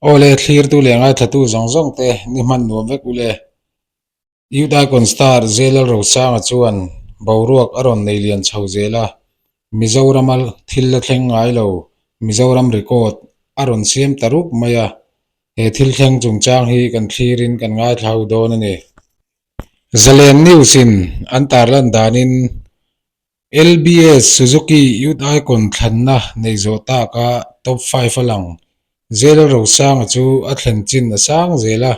Aw le, thlirtu leh ngaithlatu zawng zawng te ni hman nuam vek u le. Youth Icon Star Zelal Rosanga chuan boruak a rawn nei lian chho zel a, Mizorama thil la thleng ngai lo Mizoram record a rawn siam ta rup mai a, he thil thleng chungchang hi kan thlirin kan ngaithla ho dawn a ni. Zalen News in an tarlan danin LBS Suzuki Youth Icon thlanna nei zawh taka top 5 a lang. Zel Rosanga chu a thlen chin a sang zel a.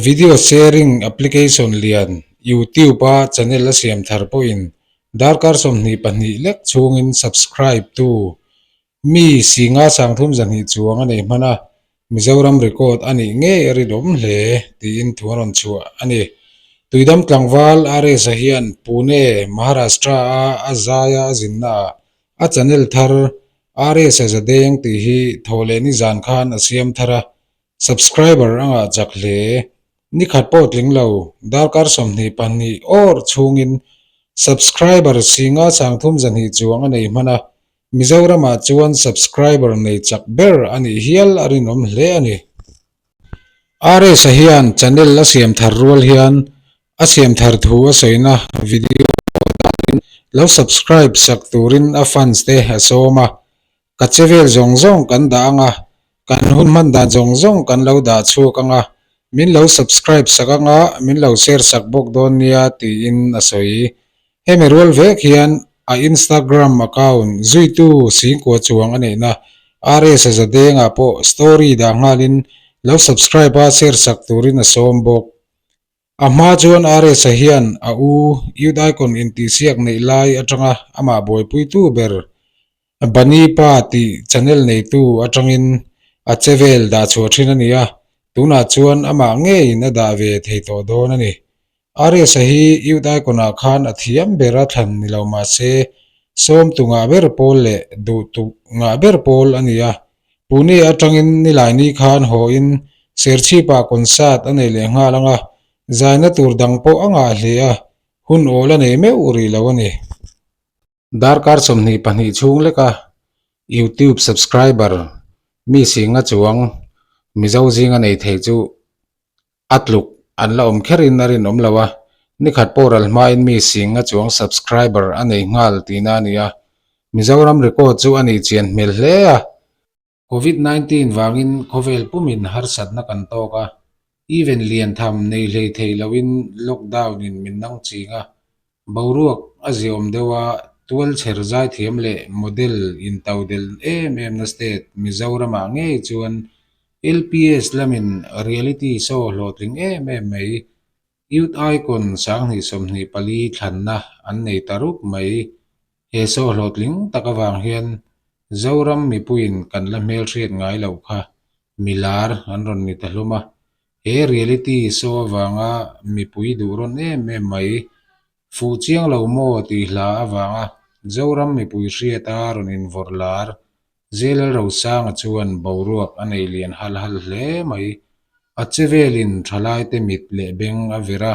Video sharing application lian YouTube-a channel a siam thar pawhin darkar 22 lek chhungin subscribe tu Mi singa sangthum zahnih chuang a nei hman a, Mizoram record a nih ngei a rinawm hle tiin thu a rawn chhuah a ni. Tuidam tlangval RS-a hian Pune, Maharashtra-a a zaia a zinnaah a channel thar RS-a Zadeng tih hi thawhleh nizan khan a siam thar a, subscriber a ngah chak hle. Ni khat pawh tling lo, darkar 22 awr chhungin subscriber singa sangthum zahnih chuang a nei hman a, Mizoramah chuan subscriber nei chak ber a nih hial a rinawm hle a ni. RS-a hian channel a siam thar rual hian a siam thar thu a sawina video danin lo subscribe sak turin a fans te a sawm a, ka che vel zawng zawng kan dah ang a, kan hun hman dan zawng zawng kan lo dah chhuak ang a, min lo subscribe sak ang a, min lo share sak bawk dawn nia tiin a sawi. Hemi rual vek hian a Instagram account zuitu Singkua chuang a neihna RS Zadengah pawh story dah nghalin lo subscribe a share sak turin a sawm bawk. A hma chuan RS-a hian a u Youth Icon intihsiak neih lai atanga amah buaipuitu ber Bunny Pa tih channel neitu atangin a che vel dah chhuah thin a ni a, tunah chuan amah ngeiin a dah ve thei tawh dawn a ni. RS-a hi Youth Icon-ah khan a thiam ber a thlan ni lo mah se, sawmtu ngah ber pawl leh duhtu ngah ber pawl a ni a. Pune atangin Nilaini khan hawin Serchhip-ah concert a nei leh nghal ang a, zaina tur dang pawh a ngah hle a, hun awl a nei meuh rih lo a ni. Darkar 22 chhung leka YouTube subscriber mi singa chuang Mizo zinga nei thei chu a tluk an la awm kherin a rinawm lo a, nikhat pawh ral hmain mi singa chuang subscriber a nei nghal tihna a ni a, Mizoram record chu a nih chian hmel hle a. Covid 19 vangin khawvel pumin harsatna kan tawk a, event lian tham nei hlei thei loin lockdown in min nang ching a, boruak a ziaawm deuh a, tual chher zaithiam leh model intodelh em em na state Mizoramah ngei chuan LPS lamin reality show hlawhtling em em mai Youth Icon 2024 thlanna an nei ta rup mai. He show hlawhtling tak avang hian Zoram mipuiin kan la hmelhriat ngai loh kha milar an rawn ni ta hlawm a. He reality show avanga mipui duh rawn em em mai Fuh chiang lo maw tih hla avanga Zoram mipui hriata rawn invawrh lar Zelal Rosanga chuan boruak a nei lian hal hal hle mai. A che velin thalaite mit leh beng a vir a,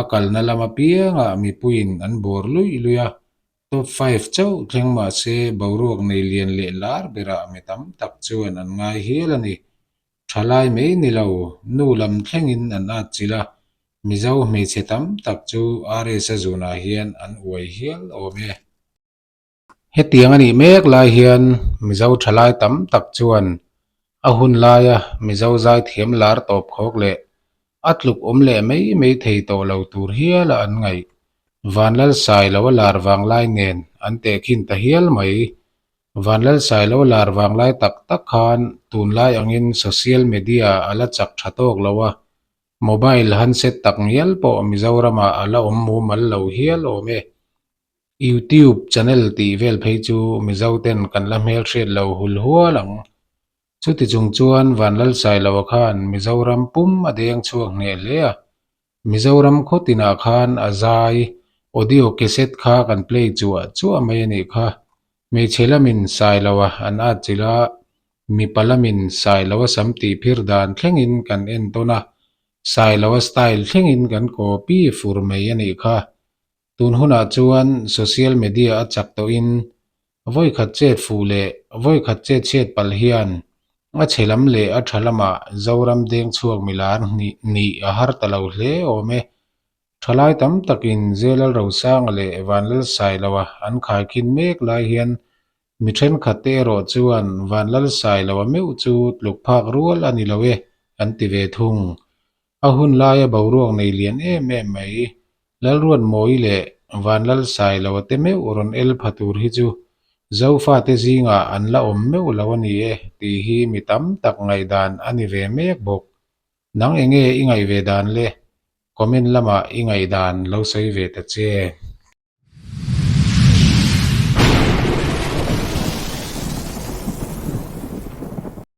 a kalna lam apiangah mipuiin an bawr luih luih a, top 5 chauh thleng mah se boruak nei lian leh lar berah mi tam tak chuan an ngai hial a ni. Thalai mai ni lo, nu lam thlengin an atchilh a, Mizo hmeichhe tam tak chu RS-a zunah hian an uai hial awm e. Hetiang a nih mek lai hian Mizo thalai tam tak chuan a hun laia Mizo zaithiam lar tawp khawk leh a tluk awm leh mai mai thei tawh lo tur hiala an ngaih. Vanlalsailo a lar vang lai nen an tehkhin ta hial mai. Vanlalsailo lar vang lai tak tak khan tunlai angin social media a la chak tha tawk lo a, Mobile handset tak ngial pawh Mizoramah a la awm mumal lo hial awm e. YouTube channel tih vel phei chu Mizoten kan la hmelhriat lo hul hual ang. Chuti chung chuan Vanlalsailoa khan Mizoram pum a deng chhuak hneh hle a. Mizoram khaw tinah khan a zai audio cassette kha kan play chuah chuah mai a nih kha. Hmeichhe lamin Sailoa an atchilh a, mipa lamin Sailoa sam tih phir dan thlengin kan en tawn a, Sailoa style thlengin kan copy fur mai a nih kha. Tun hunah chuan social media a chak tawhin vawikhat chet fuh leh vawikhat chet chhiat palh hian. A chhe lam leh a tha lamah Zoram deng chhuak milar hnih nih a har ta lo hle awm e. Thalai tam takin Zelal Rosanga leh Vanlalsailoa an khaikhin mek lai hian mi thenkhat te erawh chuan Vanlalsailoa meuh chu tluk phak rual a ni lo e an ti ve thung. A hun laia boruak nei lian em em mai Lalruatmawi leh Vanlalsailoa te meuh rawn el pha tur hi chu Zofate zingah an la awm meuh lo a ni e tih hi mi tam tak ngaihdan a ni ve mek bawk. Nang enge i ngaih ve dan le? Comment lamah i ngaihdan lo sawi ve ta che.